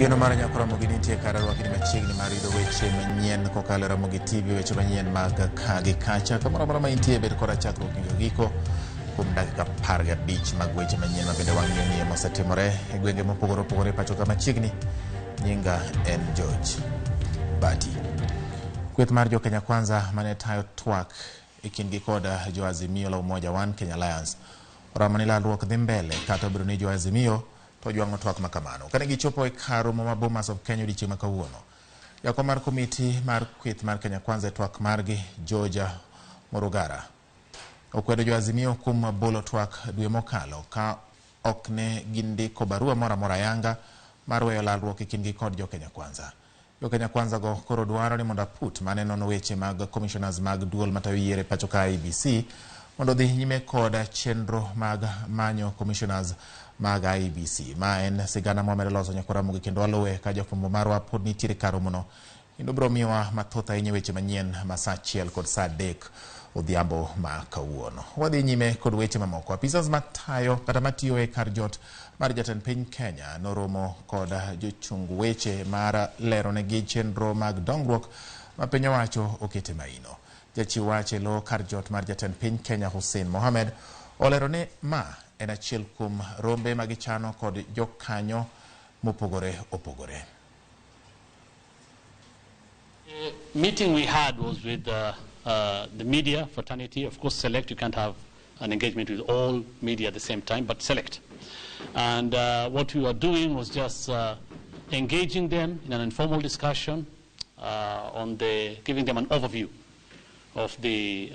Geno mar Nyako Ramogi nitie kar rwakni machiegni mar yudo weche manyien kokalo e Ramogi TV, weche manyien mag ka gi kacha. Kamoro amora ma intie, bed koda chakruok nyaka giko kuom dakika 15 mag weche manyien ma bende wang'iyo ni mosetimore e gwenge mopogore opogore pacho ka machiegni. Nyinga en George Bati. Kweth mar jo Kenya Kwanza mane tayo twak e kindgi kod jo Azimio la Umoja One Kenya Alliance oramo ni lalruok dhi mbele kata obedo ni jo Azimio to jwang'o twak ma kamano. Kane gichopo e kar romo ma Bomas of Kenya odiechieng' ma kawuono, jakom mar komiti mar kweth mar Kenya Kwanza e twak margi, George Murugara, okwedo jo Azimio kuom bolo twak dwe mokalo ka ok ne gindiko barua moro amora ayanga mar weyo lalruok e kindgi kod jo Kenya Kwanza. Jo Kenya Kwanza go koro dwaro ni mondo aput mane nono weche mag commissioners mag duol matayo yiero e pacho ka IEBC mondo odhi nyime kod chenro mag manyo commissioners mag IEBC. Ma en sigana mwamedo loso Nyako Ramogi kendo waluwe ka jafwambo marwa pod nitiere kar romono kendo biro miyowa mathoth ahinya weche manyien ma saa 1 kod saa 3 odhiambo ma kawuono. Wadhi nyime kod weche mamoko. Apisas matayo kata matiyo e kar jot mar jatend piny Kenya noromo kod jochung weche mar leronegi chenro mag dongruok ma piny owacho okete maino. Jachiw wach e lo kar jot mar jatend piny Kenya Hussein Mohamed olero ni ma en achiel kuom rombe ma gichano kod jokanyo mopogore opogore. The meeting we had was with the media fraternity. Of course, select, you can't have an engagement with all media at the same time, but select. And what we were doing was just engaging them in an informal discussion on the, giving them an overview of the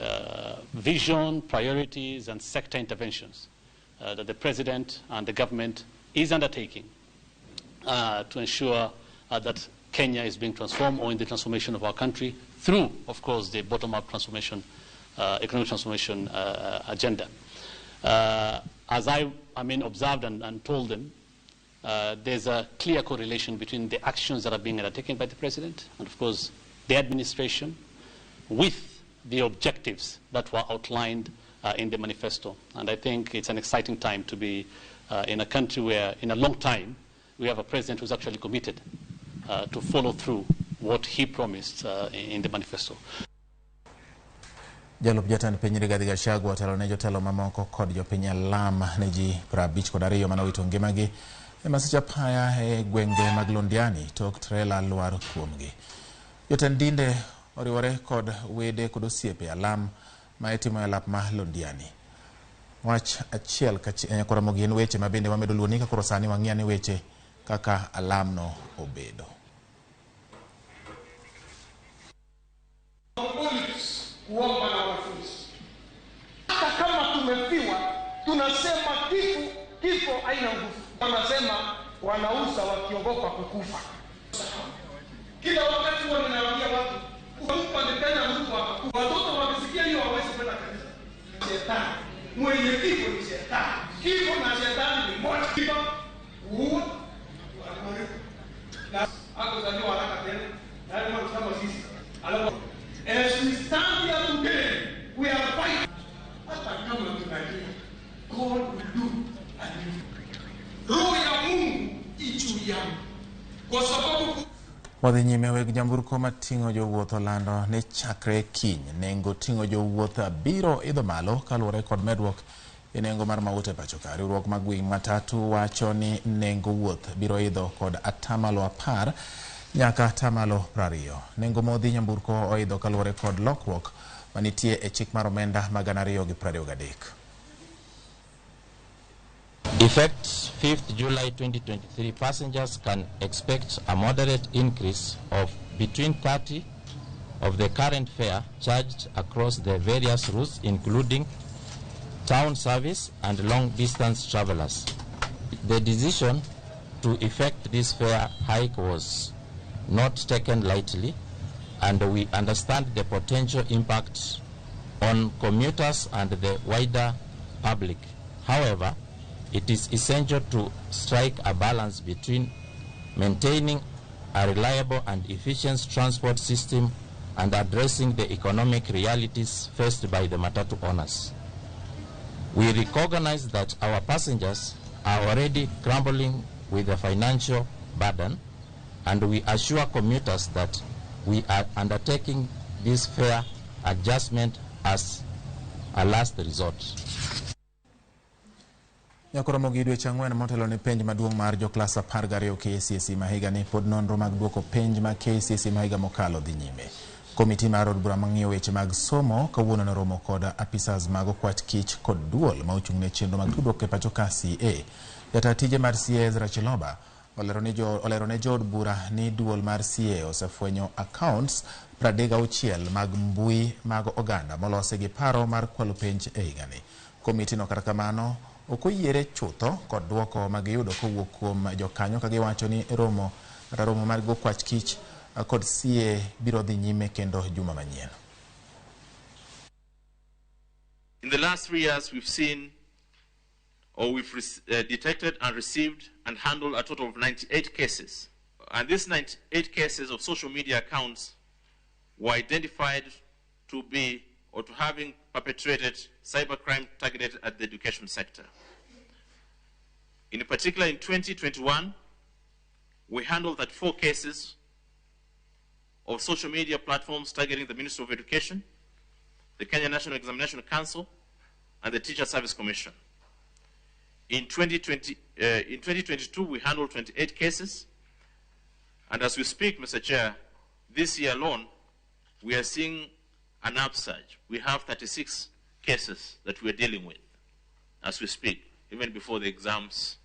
vision, priorities, and sector interventions that the President and the government is undertaking to ensure that Kenya is being transformed, or in the transformation of our country through, of course, the bottom-up transformation, economic transformation agenda. As I observed and told them, there's a clear correlation between the actions that are being undertaken by the President and, of course, the administration with the objectives that were outlined in the manifesto. And I think it's an exciting time to be in a country where, in a long time, we have a president who's actually committed to follow through what he promised in the manifesto. Jalup jatend piny Rigathi Gachagua otelo ne jotelo mamoko kod jopiny alam ne ji 52 mane owito ngimagi e masich apaya e gwenge mag Londiani tok trela lwar kuomgi. Jotend dinde oriwore kod wede kod osiepe alam ma itimo e lap ma Londiani. Wach achiel koro gin weche ma bende wamedo luoni ka koro sani wang'iyo ni weche kaka alamno obedo. Kuomba na wanafunzi. Hata kama tumefiwa, tunasema kifo haina nguvu. Wanasema wanauza wakiogopa kukufa. Kila wakati huwa ninaambia watu, kufa ni tena mtu akakufa. Watoto wakisikia hiyo hawawezi kwenda kanisa. Shetani, mwenye kifo ni shetani. Kifo na shetani ni moja. Kifo huua na hakuzaliwa haraka tena. Na ni kama sisi. Alafu as we stand here today, we are fighting. Hata kama tunalia, God will do a new thing. Roho ya Mungu juu yangu. Kwa sababu wadhi nyime weg nyamburko mating'o jowuoth olando ni chakre kiny nengo ting'o jowuoth biro idho malo kaluwore kod medruok e nengo mar mauta e pacho ka. Riwruok mag gweng' matatu wacho ni nengo wuoth biro idho kod 10% nyaka 20%. Nengo modhi nyamburko oidho kaluwore kod lokruok manitie e chik mar omenda mag 2023. Effect 5th July 2023, passengers can expect a moderate increase of between 30 of the current fare charged across the various routes, including town service and long-distance travelers. The decision to effect this fare hike was not taken lightly, and we understand the potential impact on commuters and the wider public. However, it is essential to strike a balance between maintaining a reliable and efficient transport system and addressing the economic realities faced by the matatu owners. We recognize that our passengers are already crumbling with the financial burden, And we assure commuters that we are undertaking this fare adjustment as a last resort. Nyakoromo gi dweche 4 motelo ne penj maduong' mar joklas 12 KCSE ma higani pod nonro mag duoko penj ma KCSE ma higa mokalo dhi nyime. Komiti mar od bura mang'iyo weche mag somo kawuono noromo kod apisas mag okwach kich kod duol ma ochung' ne chenro mag tudruok e pacho ka CA. Jata tije mar CA Ezra Chiloba olero ne jood bura ni duol mar CA osefwenyo accounts 36 mag mbui mag oganda molosi gi paro mar kwalo penj e higani. Komiti no kata kamano ok oyiere chutho kod duoko magiyudo kowuok kuom jokanyo ka giwacho ni romo mar okwach kich kod CA biro dhi nyime kendo juma manyien. In the last 3 years we've seen or we've detected and received and handled a total of 98 cases. And these 98 cases of social media accounts were identified to be or to having perpetrated cybercrime targeted at the education sector. In particular, in 2021, we handled 34 cases of social media platforms targeting the Ministry of Education, the Kenya National Examination Council, and the Teacher Service Commission. In 2022, we handled 28 cases. And as we speak, Mr. Chair, this year alone, we are seeing an upsurge. We have 36 cases that we are dealing with as we speak, even before the exams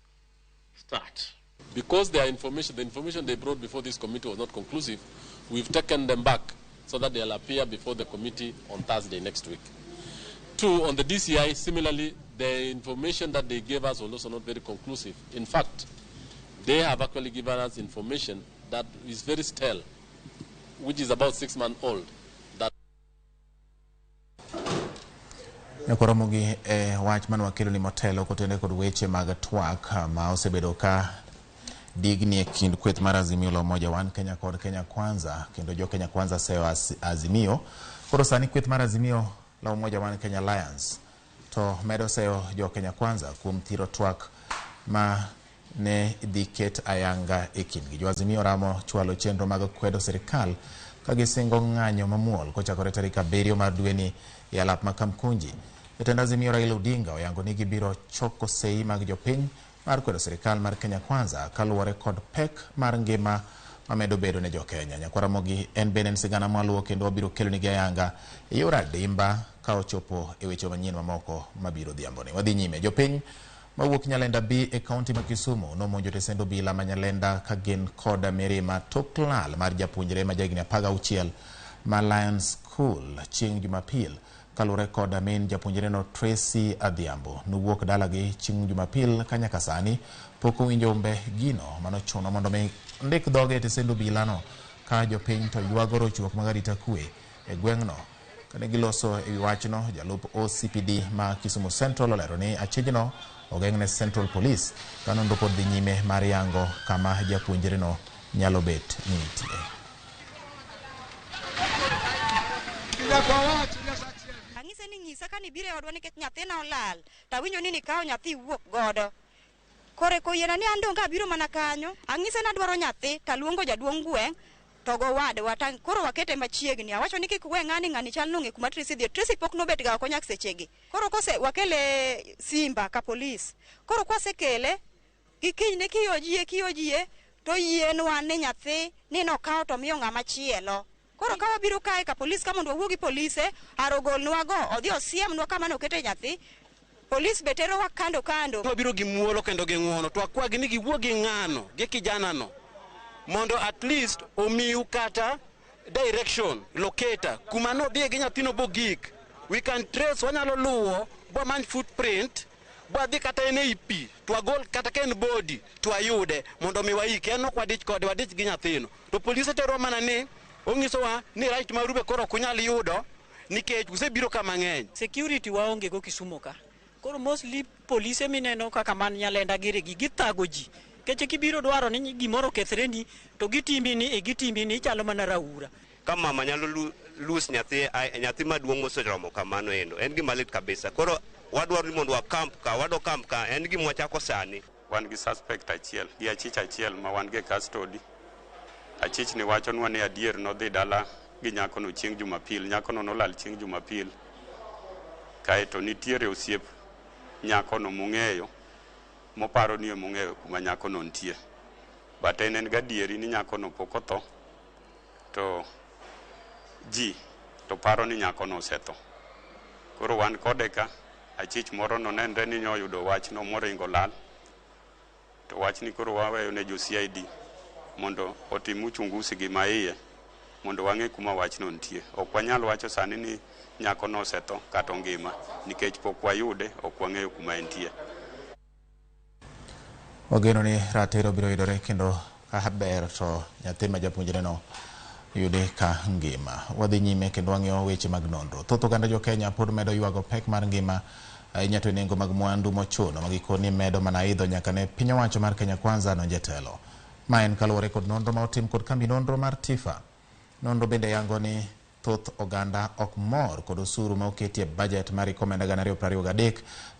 start. Because their information, the information they brought before this committee was not conclusive, we've taken them back so that they'll appear before the committee on Thursday next week. 2, on the DCI, similarly, the information that they gave us was also not very conclusive. In fact, they have actually given us information that is very stale, which is about 6 months old. Nyakoromo gi wach mane wakelo ni motelo kotende kod weche mag twak ma osebedo ka digni e kind kweth mar Azimio la Umoja One Kenya kod Kenya Kwanza, kendo jo Kenya Kwanza seyo Azimio. Koro sani kweth mar Azimio la Umoja One Kenya Alliance to medo seyo jo Kenya Kwanza kuom thiro twak ma ne dhi ket ayanga e kindgi. Jo Azimio ramo chwalo chenro mag kwedo sirikal ka gisingo ng'anyo mamuol kochakore tarik 7 mar dweni e alap ma Kamkunji. Jatend Azimio Raila Odinga oyango ni gibiro choko sei mag jopiny mar kwedo sirikal mar Kenya Kwanza kaluwore kod pek mar ngima mamedo bedo ne jokenya. Nyakwaramogi en bende en sigana mwaluwo kendo wabiro kelonigi ayanga e yor adimba ka ochopo e weche manyien mamoko mabiro dhiamboni. Wadhi nyime. Jopiny mawuok Nyalenda B e kaunti ma Kisumu nomonjo tesend obila ma Nyalenda ka gin kod mirima tok lal mar japuonjre ma jahigni 16 ma Lions School chieng' Jumapil. Kaluwore kod min japuonjreno Tracy Adhiambo nowuok dalagi chieng' Jumapil ka nyaka sani pok owinjo umbe gino manochuno mondo mi ndik dhoge e tesend obilano ka jopiny to ywago rochruok mag arita kwe e gweng'no. Kane giloso e wi wachno, jalup OCPD ma Kisumu Central olero ni achijno ogeng'ne Central Police ka nonro pod dhi nyime mar yango kama japuonjreno nyalo bet ni nitie. Ang'ise ni nyisa ka nibiro e odwa nikech nyathina olal, tawinjo ni nikawo nyathi iwuok godo. Kore koyiena ni an donge abiro mana kanyo, ang'ise nadwaro nyathi taluongo jaduong' gweng' to gowadwa ta koro wakete machiegni. Awacho ni kik we ng'ani ng'ani chal nong'e kuma Tracy dhiye. Tracy pok nobet ga oko nyaka sechegi. Koro kose wakele Simba ka polis. Koro kwasekele gi kinyne kiyojie to yienwa ni nyathi ni nokawo to miyo ng'ama chielo. Koro ka wabiro kae ka polis ka mondo wawuo gi polise, arogolnwa go odhi osiemnwa kama nokete nyathi. Polis be terowa kando kando. Wabiro gi muolo kendo gi ng'uono to akwagi ni giwuo gi ng'ano gi kijanano mondo at least omiu kata direction locator kuma nodhiye gi nyathino bogik. We can trace, wanyalo luwo bwamany footprint bwadhi kata en ei pi to wagol kata ka en body to wayude mondo mi waike. En ok wadich kode, wadich gi nyathino. To polise terwa mana ni onyisowa ni right maru be koro ok unyal yudo nikech usebiro ka mang'eny. Security waonge go Kisumu ka. Koro mostly polise mineno kaka man Nyalenda giregi githago ji. Keche kibiro dwaro ni gimoro okethreni to gitimi ni gitimi ni ichalo mana raura. Ka mama nyalo lose nyathi maduong' moseromo kamano endo en gima lit kabisa. Koro wadwaro ni mondo wakamp ka, wado kamp ka, en gima wachako sani. Wan gi suspect achiel gi achich achiel ma wan gi custody Achich ni wachonwa ni adier nodhi dala gi nyakono chieng' Jumapil. Nyakono nolal chieng' Jumapil. Kaeto nitiere osiep nyakono mong'eyo, moparo ni emong'eyo kuma nyakono nitie. But en gadieri ni nyakono pok otho, to ji to paro ni nyakono osetho. Koro wan kode ka, achich moro nonenre ni nyoyudo wachno moringo lal. To wachni koro waweyo ne jo CID mondo otim uchunguzi gi maiye mondo wang'e kuma wachno nitie. Ok wanyal wacho sani ni nyakono osetho kata ongima nikech pok wayude, ok wang'eyo kuma entie. Wageno ni ratiro biro yudore kendo ka ber to nyathi ma japuonjreno yude ka ngima. Wadhi nyime kendo wang'iyo weche mag nonro. Thoth oganda jo Kenya pod medo ywago pek mar ngima ahinya to e nengo mag mwandu mochuno ma gikoni medo mana idho nyaka ne piny owacho mar Kenya Kwanza donj e telo. Ma en kaluwore kod nonro ma otim kod kambi nonro mar TIFA. Nonro bende yango ni thoth oganda ok mor kod osuru ma oketi e bajet mar omenda 2023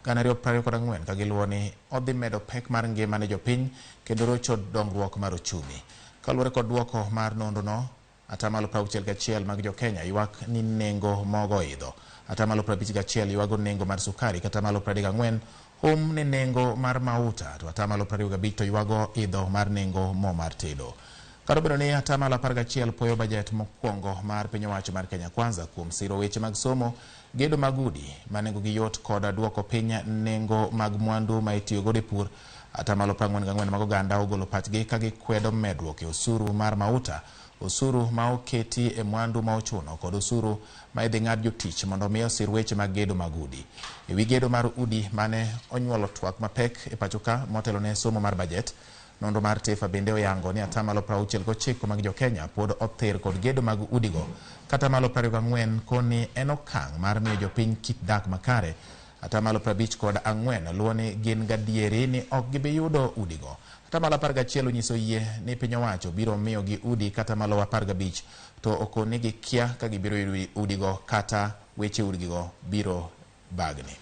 2024 ka giluwo ni odhi medo pek mar ngima ne jopiny kendo rocho dongruok mar ochumi. Kaluwore kod duoko mar nonro no, 61% mag jo Kenya ywak ni nengo mogo oidho, 51% ywago nengo mar sukari, kata 34% hum ni nengo mar mauta, to 25% to ywago idho mar nengo mo mar tedo. Kata obedo ni 11% puoyo bajet mokwongo mar piny owacho mar Kenya Kwanza kuom siro weche mag somo, gedo mag udi ma nengogi yot kod duoko piny nengo mag mwandu ma itiyogodo e pur, 44% mag oganda ogolo pachgi ka gikwedo medruok e osuru mar mauta, osuru ma oketi e mwandu ma ochuno kod osuru ma idhi ng'ad jotich mondo omi osir weche mag gedo mag udi. E wi gedo mar udi mane onyuolo twak mapek e pacho ka motelo ne somo mar bajet, nonro mar TIFA bende oyango ni 69% mag jo Kenya pod othir kod gedo mag udigo, kata 24% koni en okang' mar miyo jopiny kit dak makare. 54% luwo ni gin gadieri ni ok gibi yudo udigo. 11% onyiso yie ni piny owacho biro miyogi udi, kata 15% to okoni gikia ka gibiro yudo udigo kata weche udigo biro bagni.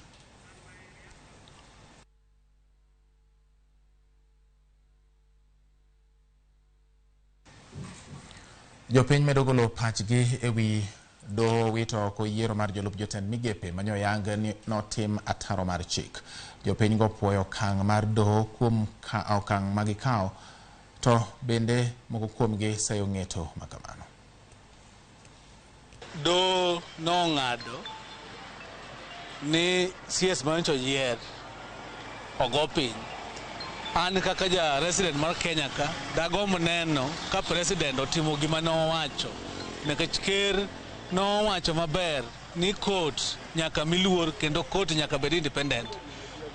Jopiny medo golo pachgi e wi doho wito oko yiero mar jolup jotend migepe manyoyang ni notim ataro mar chik. Jopiny go puoyo okang' mar doho kuom okang' magikawo, to bende moko kuomgi seyo ng'eto makamano. Doho nong'ado ni CS manyocha oyier ogo piny. An kaka ja resident mar Kenya ka, dagomb neno ka president otimo gima nowacho, nikech ker nowacho maber ni court nyaka miluor kendo court nyaka bed independent.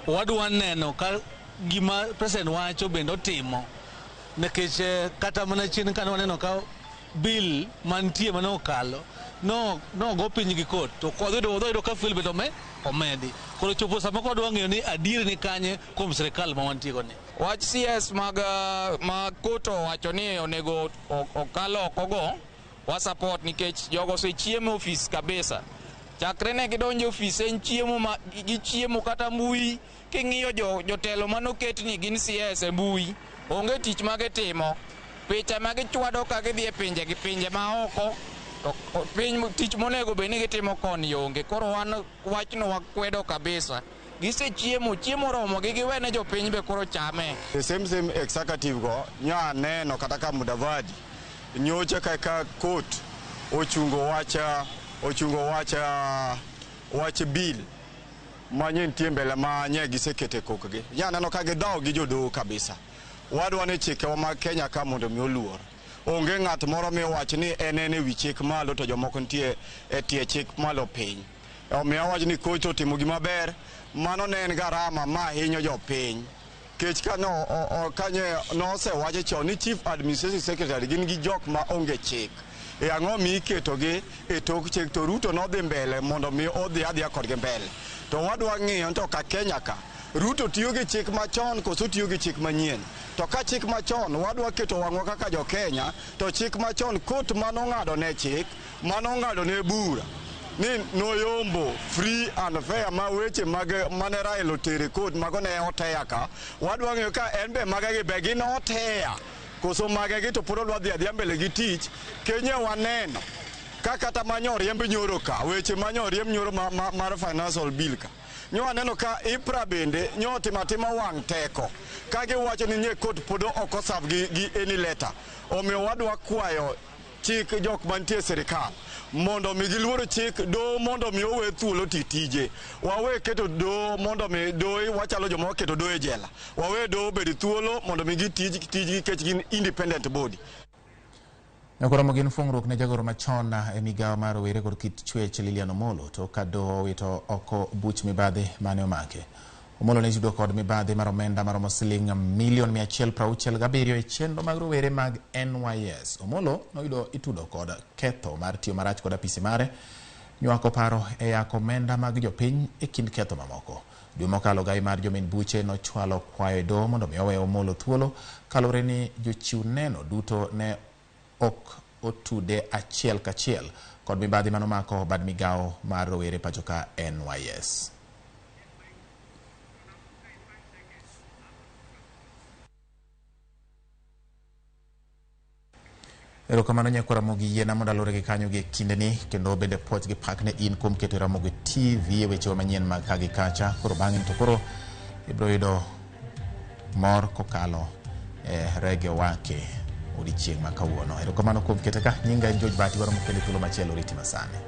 Wadwa neno ka gima president wacho bende otimo, nikech kata mana chien kane waneno ka bill mantie mane okalo nogo piny gi court, to wadhi yudo ka fuel bende omedi. Koro chopo sama koro wadwa ng'eyo ni adier ni kanye kuom sirikal ma wantie go ni. Wach CS mag ma court owacho ni onego okal oko go, wa support nikech jogo osechiemo e ofis kabisa. Chakre ne gidonjo e ofis en chiemo ma gichiemo kata mbui. King'iyo jotelo manoket ni gin CS e mbui, onge tich ma gitimo. Picha ma gichwado ka gidhi e pinje gi pinje ma oko, to piny tich monego bed ni gitimo koni onge. Koro wan wachno wakwedo kabisa. Gisechiemo, chiemo oromo gi giwene jopiny be koro chame. The same executive go nya neno kata ka Mudavadi nyocha kaka court ochungo wach bill manye nitie mbele ma nye gisekete kokgi. Nya neno ka gidhawo gi jodoho kabisa. Wadwa ni chikewa mag Kenya ka mondo mi oluor. Onge ng'at moro miwach ni en e wi chik malo to jomoko nitie e tie chik malo piny. Omiyo awach ni court otimo gima ber, mano ne en garama ma hinyo jopiny. Kech ka no kanye nosewacho chon ni Chief Administrative Secretary gin gi jok ma onge chik. E ang'o mi iketogi e tok chik to Ruto nodhi mbele mondo mi odhi adhiya kodgi mbele. To wadwa ng'iyo to ka Kenya ka Ruto tiyo gi chik machon koso tiyo gi chik manyien. To ka chik machon wadwa keto wang'wa kaka jo Kenya, to chik machon court manong'ado ne chik, manong'ado ne bura ni noyombo free and fair ma weche mag mane Raila otere court mago ne oteya ka. Wadwa ng'eyo ka en be mage gi be gin oteya. Koso magegi to pod odwa dhi adhiya mbele gi tich. Kenya waneno ka kata manyo oriemb nyoro ka, weche manyo oriemb nyoro mar financial bill ka. Nyo waneno ka IPRA bende nyo otimo atima wang' teko ka giwacho ni nye court pod ok oserve gi any letter. Omiyo wadwa kwayo chik jok mantie e sirikal mondo mi giluor chik doho mondo mi owe thuolo ti tije. Wawe keto doho mondo mi doho wachalo joma oketo doho e jela. Wawe doho obed thuolo mondo mi gitij tijgi nikech gin independent body. Nyakoromo gin fungruok ne jagoro machon e migawo mar rowere kod kit chwech Lilian Omolo to ka doho owito oko buch mibadhi mane omake. Omolo ne itudo kod mibadhi mar omenda maromo siling milion 167 e chenro mag rowere mag NYS. Omolo noyudo itudo kod ketho mar tiyo marach kod apisi mare, nywako paro e yako omenda mag jopiny e kind ketho mamoko. Dwe mokalo gai mar jomin buche nochwalo kwayo e doho mondo mi owe Omolo thuolo kaluwore ni jochiw neno duto ne ok otude achiel kachiel kod mibadhi manomako bad migawo mar rowere pacho ka NYS. Erokamano nyakwa Ramogi, yiena mondo alure gi kanyo gi kindeni kendo bende puoch gi pak ne in kuom keto Ramogi TV e wechewa manyien mag ka gi kacha. Koro bang'e to koro ibiro yudo mor kokalo e rege wake odiechieng' ma kawuono. Erokamano kuom kete ka. Nyinga en George Bahati, waromo kendo e thuolo machielo oriti masani.